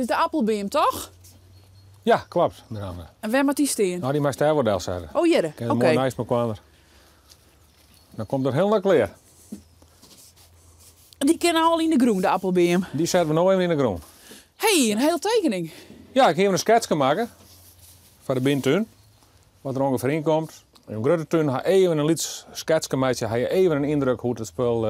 Dit is de appelbeam, toch? Ja, klopt, Miranda. En wêr moat dy stean? Nou, dy meist dêr wol delsette. Oh, hjirre. Kin Oké. moai neist mekoar. Dan komt er hielendal klear. Dy kin al yn de grûn, de appelbeam. Dy sette we no even yn de grûn. Hey, in hiel tekening. Ja, ik ha even in sketske makke foar de binnentún. Wat der ûngefear yn komt. In grutte tún ha even in lyts sketske meitsje, ha je even in yndruk hoe't it spul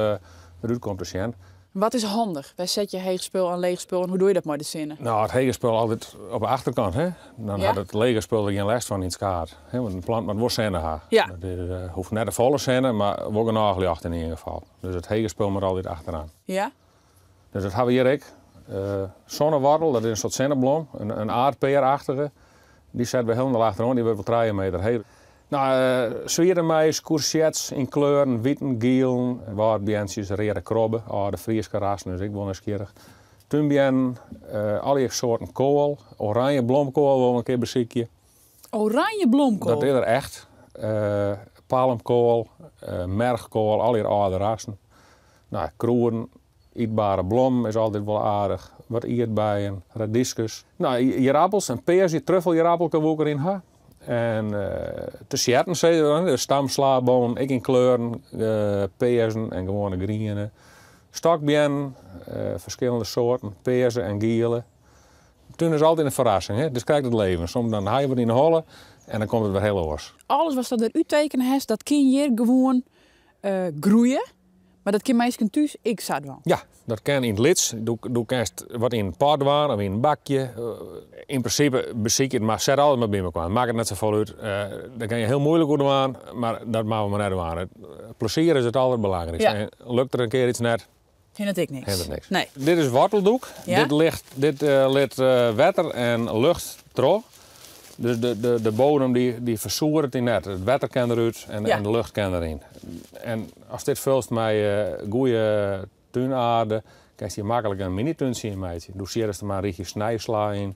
derút komt te sjen. Wat is handich? Wêr set je heech spul en leech spul en hoe doe je dat mei de sinne? Nou, it hege spul altyd op de achterkant, hè? Dan Ja. hat it lege spul der gjin lêst fan yn it skaad. Hè? Want in plant moat wol sinne ha. Ja. Dat is, hoecht net de folle sinne, mar wol genôch ljocht yn ieder gefal. Dus it hege spul moat altyd achteraan. Ja. Dus dat ha we hjir ek. Zonnewortel, dat is in soart sinneblom, in aardpeerachtige. Dy sette we hielendal achteroan, dy wurdt wol 3 meter heech. Nou, swierdemeis, courgettes yn kleuren, witen, gielen, wâldbeantsjes, reade krobbe, âlde Fryske rassen, dus ek wol nijsgjirrich. Túnbeannen, allegear soarten koal, oranje blomkoal wol we in kear besykje. Oranje blomkoal? Dat is der echt. Palmkoal, merchkoal, allegear âlde rassen. Nou, krûden, ytbare blommen is altyd wol aardich. Wat ierdbeien, radyskes. Nou, ierappels, in pears truffeljierappelke woe ik deryn ha. En te sjetten, sizze we dan, de stamslabonen, ek yn kleuren, pearzen en gewoane griene. Stokbeannen, ferskillende soarten, pearze en giele. De tún is altyd in ferrassing, hè? Dus krekt it leven. Soms dan ha je wat yn de holle en dan komt it wer hiel oars. Alles watst der úttekene hast, dat kin hjir gewoan groeie. Mar dat kin minsken thús ek sa dwaan? Ja, dat kin yn it lyts. Do kinst wat yn in pot dwaan of yn in bakje. Yn prinsipe besykje it mar, set alles mar by mekoar. Makket net safolle út. Dêr kin je hiel muoilik oer dwaan, mar dat moatte we mar net dwaan. It plezier is it alderbelangrykste. Ja. En lukt der in kear iets net, Hinderet ek niks. Hinderet niks. Nee. Dit is worteldoek. Ja? Dit lit wetter en lucht troch. Dus de bodem dy fersoeret dy net. It wetter kin derút en de lucht kin deryn. En ast dit fulst mei goede túnaarde, kinst hjir maklik in mini-túntsje yn meitsje. Do sierrest der mar in rychje snijsla yn.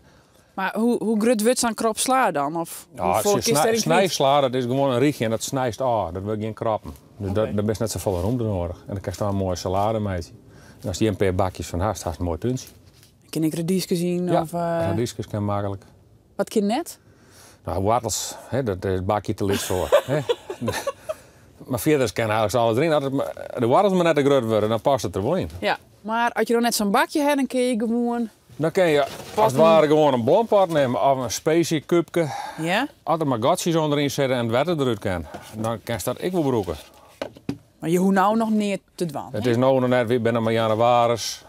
Mar hoe grut wurdt sa'n krop sla dan? Of Ja, hoefolle kinst dêryn kwyt? Snijsla, dat is gewoan in rychje en dat snijst ôf. Dat wurdt gjin kroppen. Dus dêr bist net safolle rûmte nedich. En dan kinst dan in moaie salade meitsje. En ast hjir in pear bakjes fan hast, hast in moai túntsje. Kin ik radyskes yn? Ja, of, radyskes kin maklik. Wat kin net? Nou, woartels, hè, dat is it bakje te lyts foar. Hè. Mar fierders kin eigentlik alles deryn. As de woartels mar net te grut wurde, dan past it der wol yn. Ja, mar as je dan net sa'n bakje ha, dan kinne je gewoan Dan kinne je as it ware gewoan in blompot nimme of in spesiekúbke. Ja. As der mar gatsjes ûnderyn sitte en it wetter derút kin, dan kinst dat ek wol brûke. Mar je hoege no noch neat te dwaan, It hè? is no noch net, wy binne noch mar jannewaris.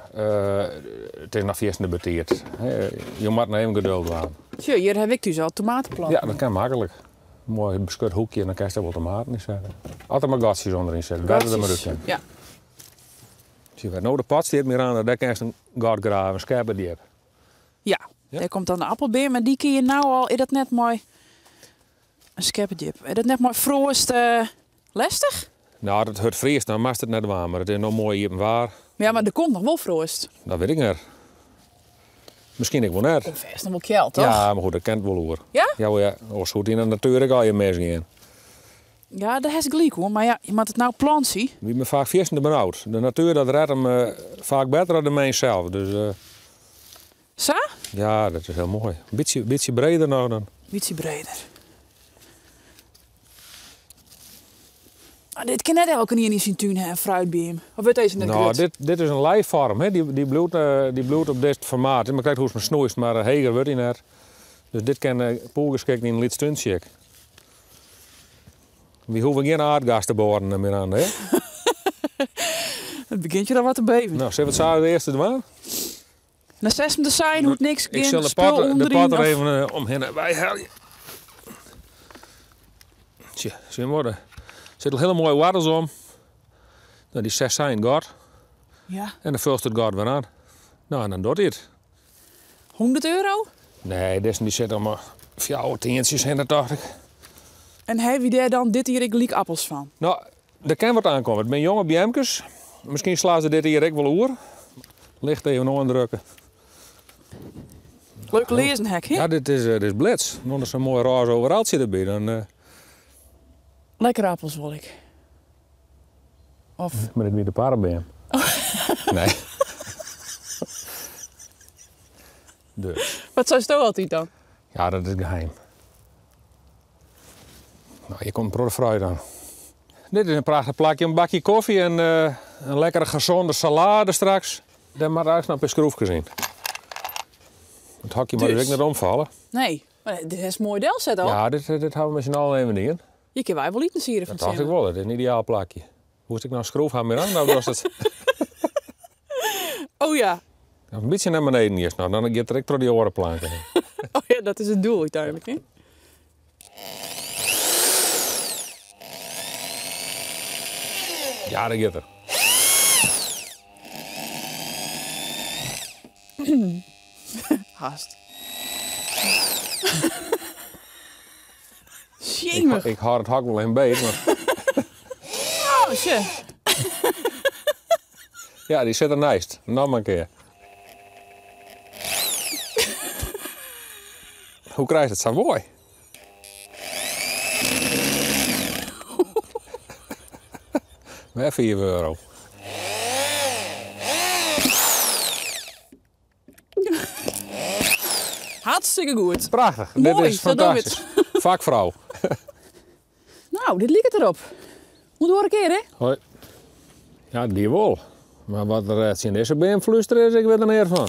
It is noch fierstente betiid. Je moatte noch even geduld dwaan. Sjoch, hjir haw ik thús al tomateplanten. Ja, dat kin maklik. Moai beskut hoekje en dan kinst der wol tomaten yn sette. As der mar gatsjes ûnderyn sitte, wetter der mar út kin. Ja. Sjoch, wêr't no de pot stiet, Miranda, dêr kinst in gat grave, in skeppe djip. Ja, Ja. dêr komt dan de appelbeam en dy kin je no al, is dat net mei in skeppe djip, is dat net mei froast lestich? Nou, as it hurd friest, dan moatst it net dwaan, mar it is no moai iepen waar. Ja, mar der komt noch wol froast. Dat wit ik net. Miskien ek wol net. Komt fêst noch wol kjeld, toch? Ja, mar goed, dat kin it wol oer. Ja? Ja, wel ja, oars soe it yn de natuer ek allegear misgean. Ja, dêr hast gelyk oan, mar ja, je moatte it no plantsje. Wy binne faak fierstente benaud. De natuer dat redt him faak better dan de mins sels. Dus Sa? Ja, dat is hiel moai. Bytsje, bytsje breder noch dan. Bytsje breder. Ah, dit kin net elkenien yn syn tún ha, in fruitbeam. Of wurdt dizze net Nou, grut? dit is in leivorm, hè. Dy bliuwt op dit formaat. Mar krekt hoe'tst 'm snoeist, mar heger wurdt hy net. Dus dit kin poergeskikt yn in lyts túntsje ek. Wy hoege gjin aardgas te boaren mear aan, hè? It begjint hjir al wat te beven. Nou, sille we it sa de earste dwaan? Dan setst him der sa yn, hoecht niks, Ik gjin sil de spul pot, de ûnderyn pot der of even omhinne weihelje. Tsje, sjen we. Der sitte al hiele moaie woartels om. Nou, dy setst sa yn it gat. Ja. En dan fulst it gat wer oan. Nou, en dan docht hy it. 100 euro? Nee, dizze dy sit om 4 tientsjes hinne, tocht ik. En ha wy dêr dan dit jier ek gelyk appels fan? Nou, der kin wat oankomme. It binne jonge beamkes. Miskien slaan se dit jier ek wol oer. Licht even oandrukke. Leuk learzenhek, hè? Ja, dit is blits. Dan is zo'n mooi roze overaltje erbij. Dan Lekkere appels wil ik. Of... Maar dit wie de parrebeam. Nee. Dus. Wat seisto altyd dan? Ja, dat is geheim. No, hjir komt in protte fruit oan. Dit is in prachtich plakje om in bakje kofje en eh, in lekkere gezonde salade straks. Dêr moatte eins noch in pear skroefkes yn. It hokje moat dus ek net omfalle. Nee, mar dit hast moai delset al. Ja, dit, dit hawwe we mei syn allen even dien. Hjir kinne wy wol itensiede fan Dat tocht ik wol, it is in ideaal plakje. Hoechst ek noch in skroef ha mear dan was it. Oh ja. Noch in bytsje nei beneden earst noch, dan giet er ek troch dy oare planken hinne. Oh ja, dat is it doel úteinlik, hè? Ja, dêr giet er. Hast. Sjemich. Ik hâld it hok wol even beet, mar... Oh, sjoch. Ja, dy sit der neist. Noch mar in kear. Hoe krijst it sa moai? Wer 5 euro. Hartstikke goed. Prachtich. Moai, Dit is sa dogge we it. fantastysk. Fakfrou. No, dit liket derop. Oant de oare kear, hè? Hoi. Ja, dy wol. Mar wat der tsjin dizze beam flústere is, ik wit der neat fan.